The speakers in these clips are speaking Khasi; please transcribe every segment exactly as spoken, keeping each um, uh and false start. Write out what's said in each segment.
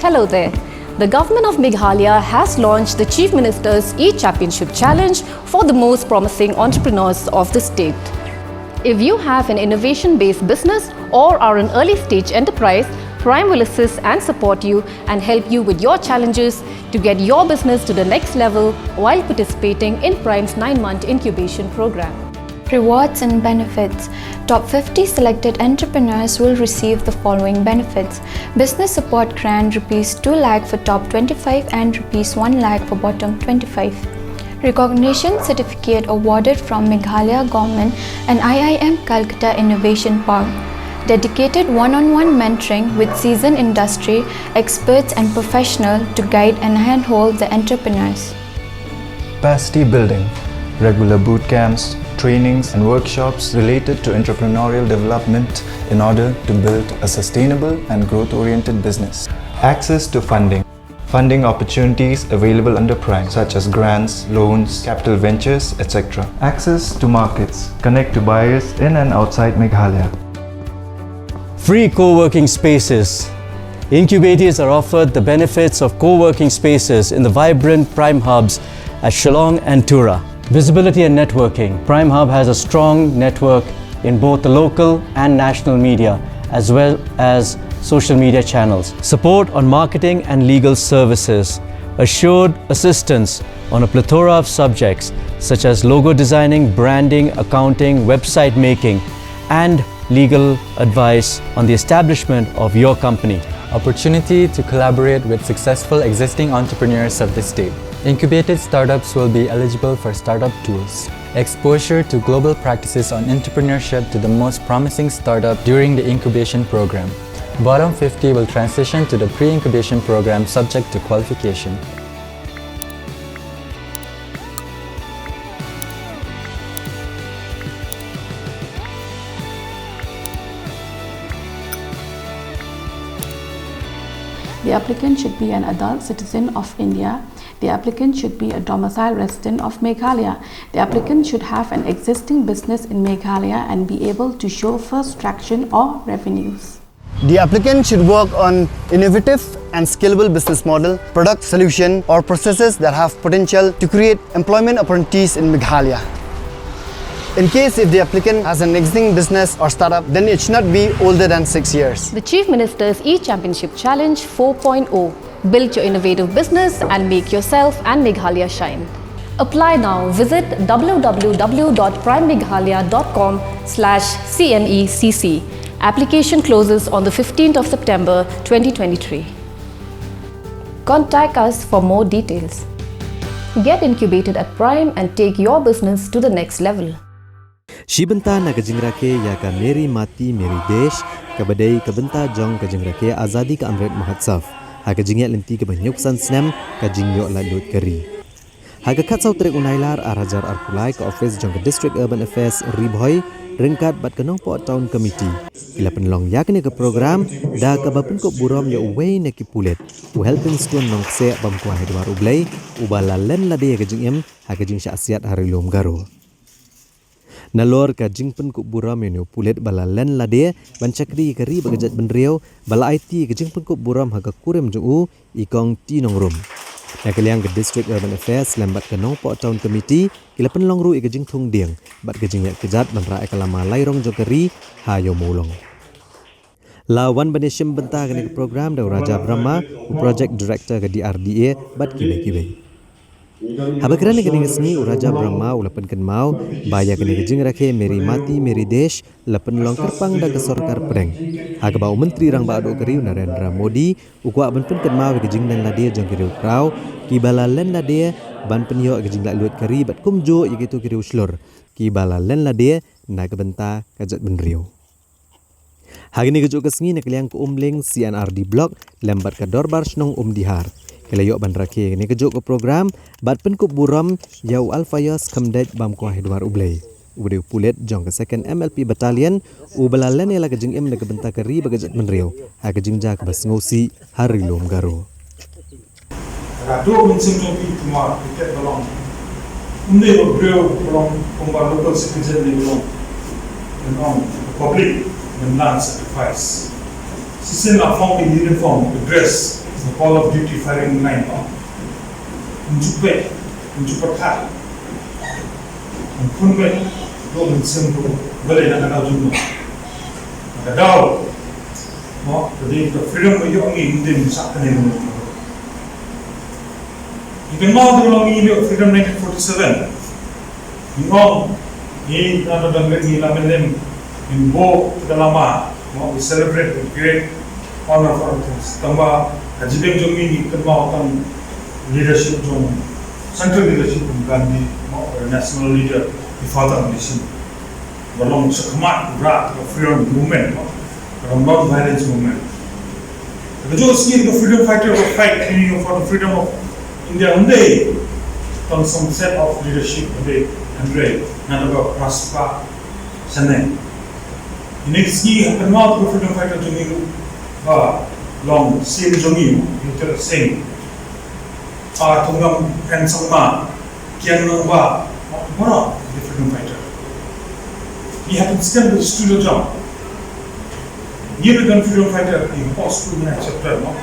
Hello there. The Government of Meghalaya has launched the Chief Minister's e-Championship Challenge for the most promising entrepreneurs of the state. If you have an innovation-based business or are an early-stage enterprise, Prime will assist and support you and help you with your challenges to get your business to the next level while participating in Prime's nine-month incubation program. Rewards and benefits. Top fifty selected entrepreneurs will receive the following benefits: business support grant rupees two lakh for top twenty-five and rupees one lakh for bottom twenty-five. Recognition certificate awarded from Meghalaya Government and I I M Calcutta Innovation Park. Dedicated one-on-one mentoring with seasoned industry experts and professional to guide and handhold the entrepreneurs. Capacity building, regular boot camps, trainings, and workshops related to entrepreneurial development in order to build a sustainable and growth oriented business. Access to funding. Funding opportunities available under Prime, such as grants, loans, capital ventures, et cetera. Access to markets. Connect to buyers in and outside Meghalaya. Free co-working spaces. Incubators are offered the benefits of co-working spaces in the vibrant Prime hubs at Shillong and Tura. Visibility and networking. Prime Hub has a strong network in both the local and national media, as well as social media channels. Support on marketing and legal services. Assured assistance on a plethora of subjects such as logo designing, branding, accounting, website making, and legal advice on the establishment of your company. Opportunity to collaborate with successful existing entrepreneurs of the state. Incubated startups will be eligible for startup tools. Exposure to global practices on entrepreneurship to the most promising startup during the incubation program. Bottom fifty will transition to the pre incubation program subject to qualification. The applicant should be an adult citizen of India. The applicant should be a domicile resident of Meghalaya. The applicant should have an existing business in Meghalaya and be able to show first traction or revenues. The applicant should work on innovative and scalable business model, product, solution, or processes that have potential to create employment opportunities in Meghalaya. In case if the applicant has an existing business or startup, then it should not be older than six years. The Chief Minister's e-Championship Challenge four point oh. Build your innovative business and make yourself and Meghalaya shine. Apply now. Visit w w w dot prime meghalaya dot com slash c m e c c. Application closes on the fifteenth of September twenty twenty-three. Contact us for more details. Get incubated at Prime and take your business to the next level. Shi bynta na ka jingrakhe ïa ka Meri Mati Meri Desh, kaba dei ka bynta jong ka jingrakhe Azadi Ka Amrit Mahotsav ha ka jingïaid lynti kaba hynñiewphew san snem ka jingïoh laitluid ka ri. Ha ka khatsaw tarik u Nailar arhajar arphew lai, ka ophis jong ka District Urban Affairs Ri Bhoi ryngkat bad ka Nongpoh Town Committee ki la pynlong ïa kane ka program da kaba pynkup burom ïa uwei na ki pulit, u Helping Stone Nongkseh Bamkwah Hynduar U Blei, uba la len lade ïa ka jingim ha ka jingshah siat ha Ri Lum Garo. Nalor ka jingpynkup burom ïa une u pulit ba la len lade ban shakri ïa ka ri bad ka jaitbynriew, ba la aiti ïa ka jingpynkup burom ha ka kurim jong u, i Kong T. Nongrum. Na ka liang ka District Urban Affairs lem bad ka Nongpoh Town Committee ki la pynlong ruh ïa ka jingthung dieng bad ka jingïaid kjat ban rah ïa ka lama lai rong jong ka ri ha Ïew Mawlong. La wan ban ïashim bynta kane ka program da u Raja Brahma, u Project Director ka D R D A bad kiwei kiwei. Haba kren ha kane ka sngi, u Raja Brahma u la pynkynmaw ba ïa kane ka jingrakhe Meri Mati Meri Desh la pynlong kyrpang da ka sorkar pdeng, ha kaba u Myntri Rangbah Duh ka ri u Narendra Modi u kwah ban pynkynmaw ïa ka jinglen lade jong ki riewkhraw kiba la len lade ban pynïoh ïa ka jinglaitluid ka ri bad kumjuh ïa kito ki riewshlur kiba la len lade na ka bynta ka jaitbynriew. Ha kane kajuh ka sngi, na ka liang ka Umling C and R D Block lem bad ka Dorbar Shnong Umdihar ki la ïoh ban rakhe ïa kane kajuh ka program bad pynkup burom ïa u Alphaios Khymdeit Bamkwah Hynduar U Blei, uba dei u pulit jong ka Second M L P Battalion, uba la len ïa la ka jingim na ka bynta ka ri bad ka jaitbynriew ha ka jingjia kaba sngewsih ha Ri Lum Garo. Ka duk mynsiem jong phi, kumba phi tip ba long, ym dei ba briew ba long, kumba local citizen dei ba long, you know, the public, the land sacrifice. Shisien la phong ka uniform, ka dress, ka call of duty firing line, no? Ym ju peit, ym ju pyrkhat. Ym khun peit, ruh ym shem ruh, balei na ka daw jong no. Na ka daw, no, ka dei ka freedom ka ïoh ngi, ym dei ym sah kane mo. Ngi kynmaw te ka long ngi ïoh freedom nineteen forty-seven. Ngi ong, ngi na ka dang ngi la mynlem, ngi buh te ka lama, mo, we celebrate with great honor for us. Tangba, ha jingim jong ngi ngi kynmaw tang leadership jong, central leadership jong Gandhi, mo, national leader, the father of nation. Ba long shakhmat, ba rah, ka freedom movement, mo, ka long non-violence movement. Ka jong sngi ka freedom fighter ba fight, you know, for the freedom of India, ym dei tang song set of leadership, ym dei, hynrei, na ka ba Praspa Sene. Ine ka sngi ha kynmaw ka freedom fighter jong ngi ruh ba long sien jong ngi, Inter Singh. Pa Thunngam N Sangma, Kiang Nangbah, baroh ki freedom fighter. Ngi hap ban scan ka history jong ngi ruh don freedom fighter, ngi hapoh skul ngi chapter, no?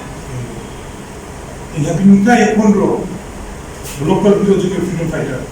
Ngi hap ban hikai ïa khun ruh, local hero jong ki freedom fighter.